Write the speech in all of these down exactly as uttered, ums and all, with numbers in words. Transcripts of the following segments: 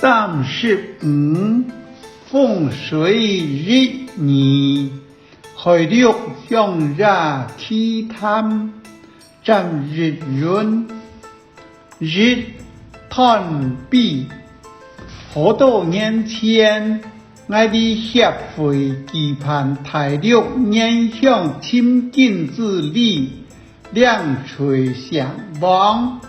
三十五，風水一二，海陸鄉野奇談，詹益雲。一，斷臂。好多年前，𠊎在協會舉辦大陸原鄉尋根之旅， 兩隊相望，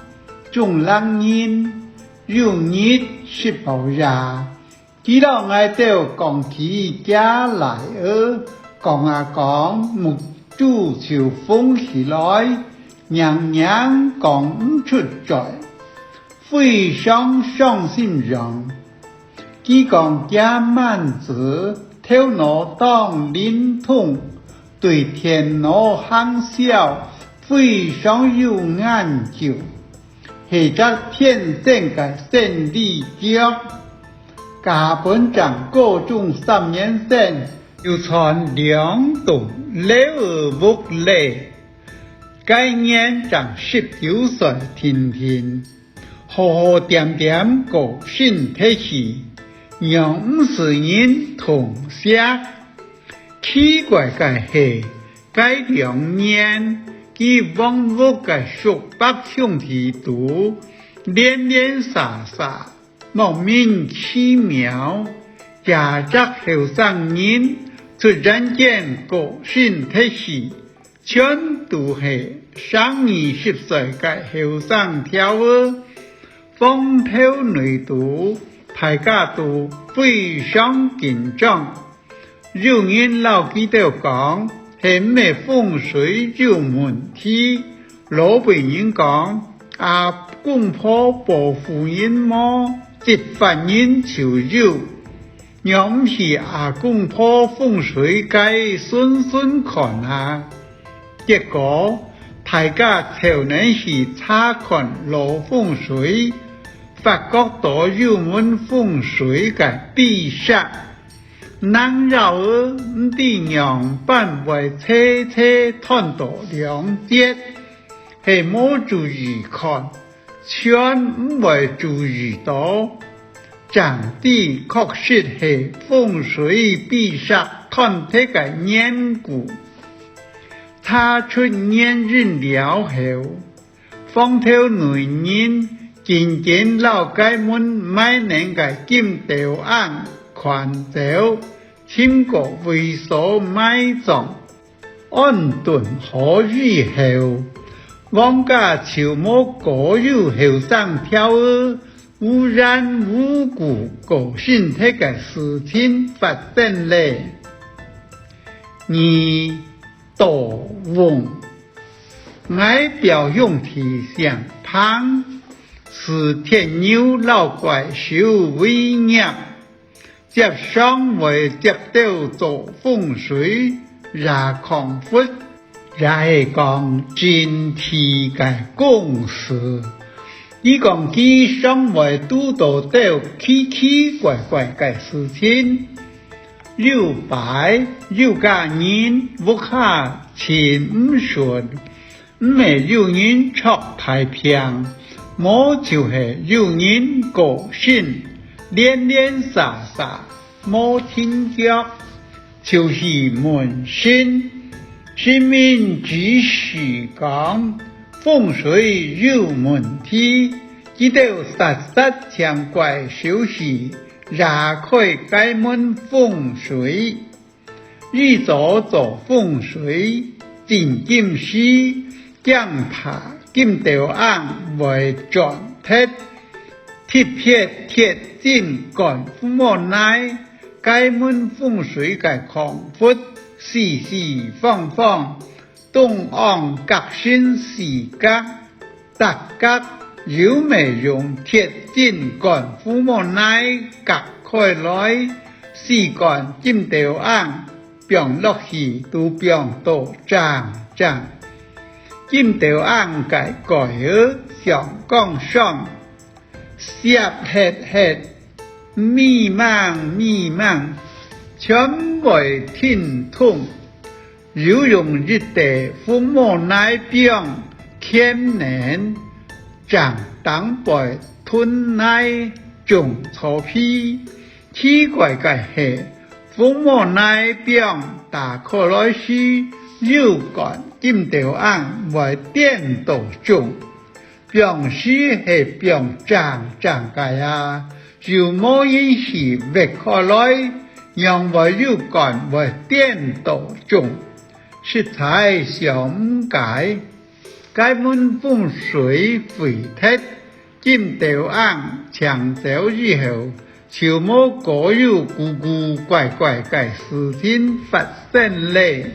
中壢人。有日食飽夜，佢摎𠊎兜講起厥倈仔，講啊講，目珠就紅起來，硬硬講毋出嘴，非常傷心樣。佢講厥滿子頭腦當靈通， 對電腦行銷非常有研究，係隻天生个生理腳。加本正高中三年生，又賺兩棟樓仔屋咧。該年正十九歲定定， 好好恬恬過身忒去，仰毋使人痛惜。奇怪个係，該兩年，佢黃屋个叔伯兄弟肚，連連續續，莫名其妙，幾隻後生人突然間過身忒去， 全都係上二十歲个後生條仔。房頭內肚，大家都非常緊張。有人摎佢兜講，係毋係風水有問題。老輩人講，阿公婆保護人無，執法人就有。 仰毋去阿公婆風水該巡巡看啊？結果，大家湊等去查看老風水，發覺到有門風水个秘訣。硬拗仔毋知仰般會斜斜斷到兩截，係無注意看， 全毋會注意到。正知確實係風水秘訣斷忒个緣故。查出原因了後，房頭內人緊緊摎該門埋等个金斗甕擐走，尋個位所埋葬。 安頓好以後，王家就無過有後生條仔無緣無故過身忒个事情發生咧。二，倒翁。𠊎表兄弟姓彭，視鐵牛摎怪獸為業， 輒常會接兜做風水、挖礦窟，也係講整地个公司。佢講佢常會堵到兜奇奇怪怪个事情。有擺，有家人屋下盡毋順， 毋係有人著大病，無就係有人過身，連連續續無停腳，就去問神。神明只係講風水有問題，佢兜煞煞請怪獸去挖開該門風水。 以早做風水，進金時，驚怕金斗甕會轉忒，特別鐵針摜戽無奈，該門風水个礦窟四四方方， 東昂角身四角，逐角又乜用鐵針摜戽無奈隔開來，四摜金斗甕放落去都放到正正。金斗甕个蓋仔上槓上， 楔核核，迷濛迷濛，全會停動。又用一垤戽無奈放鉗等，正頂背吞泥，種草皮。奇怪个係，紅毛泥壅打開來時，有管金斗甕會顛倒種。 放屎係放正正个啊，又無人去挖開來，仰會有管會顛倒種？實在想毋解。該門風水廢忒，金斗甕請走以後，就無過有古古怪怪个事情發生咧。